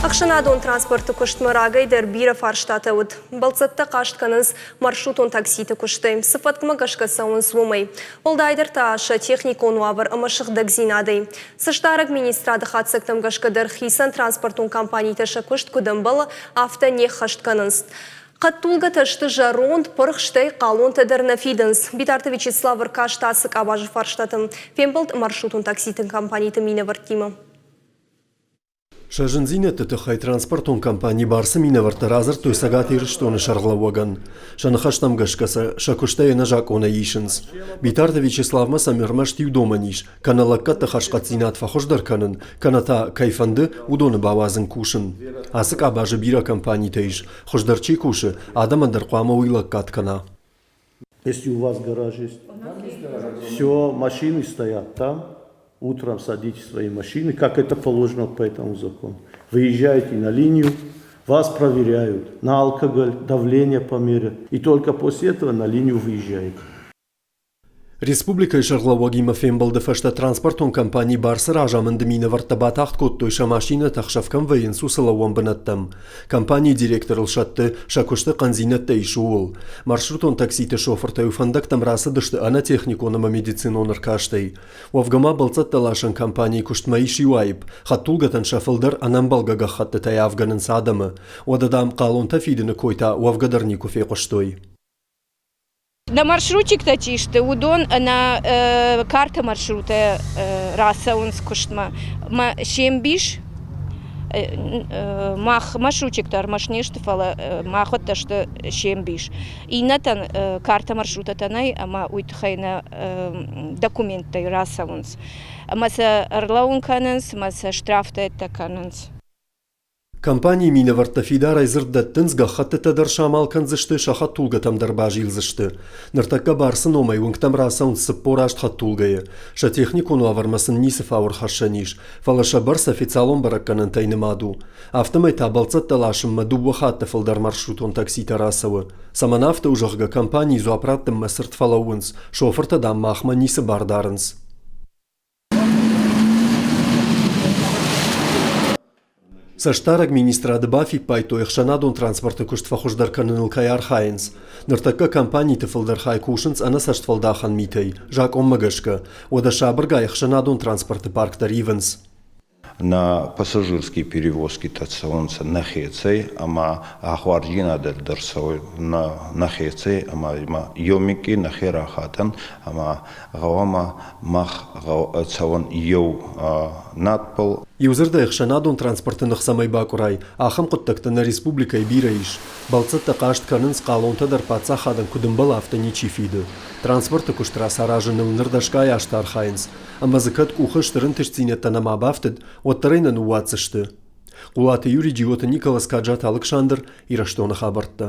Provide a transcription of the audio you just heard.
Ӕхсӕнадон транспорты куыстмӕ рагӕй дӕр бирӕ фарстатӕ уыд. Бӕлццӕттӕ хъаст кӕнынц маршрутон такситы куыстӕй, цы фӕткмӕ гӕсгӕ цӕуынц, уымӕй. Уӕлдайдӕр та сӕ техникон уавӕр ӕмӕ сыгъдӕгдзинадӕй. Цӕстдарӕг министрады хатдзӕгтӕм гӕсгӕ дӕр хицӕн транспортон компанитӕ сӕ куыст куыд ӕмбӕлы, афтӕ не ххӕст кӕнынц. Хӕдтулгӕтӕ сты зӕронд, пырх, стӕй хъалонтӕ дӕр нӕ фидынц. Битарты Вячеслав ӕркаст ацы къабазы фарстатӕм. Фембӕлд маршрутон такситы компаниты минӕвӕрттимӕ. Сӕ зындзинӕдты тыххӕй транспортон компани «Барс-ы» минӕвӕрттӕ радзырдтой Цӕгат Ирыстоны сӕргълӕууӕгӕн. Сӕ ныхӕстӕм гӕсгӕ сӕ сӕ куыстӕй ӕнӕзакъонӕй исынц. Битарты Вячеславмӕ сӕм ӕрмӕст иу домӕн ис, кӕнӕ лӕггӕдты хӕрзхъӕддзинад фӕхуыздӕр кӕнын, кӕнӕ та, кӕй фӕнды, уыдоны бауадзын кусын. Ацы къабазы бирӕ компанитӕ ис, хуыздӕр чи кусы, адӕмӕн дӕр хъуамӕ уый лӕггад кӕна. Если у вас гараж есть, все, машины стоят там, утром садитесь в свои машины, как это положено по этому закону. Выезжаете на линию, вас проверяют на алкоголь, давление померят, и только после этого на линию выезжаете. Республикӕйы сӕргълӕууӕгимӕ фембӕлды фӕстӕ транспортон компани «Барс-ы» разамынды минӕвӕрттӕ батагъд кодтой сӕ машинӕтӕ ӕхсӕв кӕм вӕййынц, уыцы лӕууӕн бынӕттӕм. Компанийы директорыл сӕтты, сӕ куысты хъӕндзинӕдтӕ ис, ууыл. Маршрутон такситы шофыртӕ-иу фӕндӕгтӕм рацыдысты ӕнӕ техникон ӕмӕ медицинон ӕркастӕй. Уӕвгӕ ма бӕлццӕттӕласӕн компанийы куыстмӕ ис иу аипп, хӕдтулгӕтӕн сӕ фылдӕр ӕнӕмбӕлгӕ гӕххӕттытӕй ӕвгӕнынц адӕмы. Уӕдӕ, дам, хъалонтӕ фидыны кой та уӕвгӕ дӕр никуы фехъуыстой. Нӕ маршрутчиктӕ чи сты, уыдон ӕнӕ карты маршрутӕ рацӕуынц куыстмӕ. Мӕ се мбис мах маршрутчиктӕ ӕрмӕст не сты, фӕлӕ махуӕттӕ сты се мбис. Иннӕтӕн карта маршрутӕтӕ нӕй ӕмӕ уый тыххӕй нӕ документтӕй рацӕуынц. Ӕмӕ сӕ ӕрлӕууын кӕнынц, ӕмӕ сӕ штрафтӕ кӕнынц. Компанийы минӕвӕрттӕ фидарӕй дзырд дӕттынц, гӕххӕттытӕ дӕр самал кӕндзысты, сӕ хӕдтулгӕтӕм дӕр базилдзысты. Ныртӕккӕ Барсы номӕй уынгтӕм рацӕуынц 48 хӕдтулгӕйы. Сӕ техникон уавӕрмӕ сын ницы фау ӕрхӕссӕн ис, фӕлӕ сӕ бӕрц официалон бӕрӕггӕнӕнтӕй нымад у. Афтӕмӕй та бӕлццӕттӕ ласынмӕ дыууӕ хатты фылдӕр маршрутон такситӕ рацӕуы. Цӕмӕн афтӕ у, зӕгъгӕ, компанийы дзуапп раттынмӕ цырд фӕлӕууынц, шофыртӕ, дам, махмӕ ницы бар дарынц. Цӕстдарӕг министрады бафиппайдтой, ӕхсӕнадон транспорты куыст фӕхуыздӕр кӕныныл кӕй архайынц. Ныртӕккӕ компаниты фылдӕр хай кусынц ӕнӕцӕстфӕлдахӕн митӕй, закъонмӕ гӕсгӕ. Уӕдӕ сабыргай ӕхсӕнадон транспорты парк дӕр ивынц. Нӕ пассажирские перевозкитӕ цӕунцӕ нӕхецӕй ӕма ахуардзийнадӕ дӕр цӕуй нӕхецӕй ӕма имӕ еумикъи нӕхе рахатӕн ӕма гъӕуама мах цӕуӕн еу надбӕл. Иудзырдӕй, ӕхсӕнадон транспорты ных цӕмӕй бакъуырай, ахӕм хъуыддӕгтӕ нӕ республикӕйы бирӕ ис. Бӕлццӕттӕ хъаст кӕнынц, хъалонтӕ дӕр паддзахадӕн куыд ӕмбӕлы, афтӕ ничи фиды. Транспорты куыст рацаразыныл ныр дӕсгай азты архайынц. Ӕмӕ дзы кӕд къухы стыр ӕнтыстдзинӕдтӕ нӕма бафтыд, уӕддӕр ӕй нӕ ныууадздзысты. Хъулаты Юрий, Джиоты Николас, Каджаты Алыксандр, Ирыстоны хабӕрттӕ.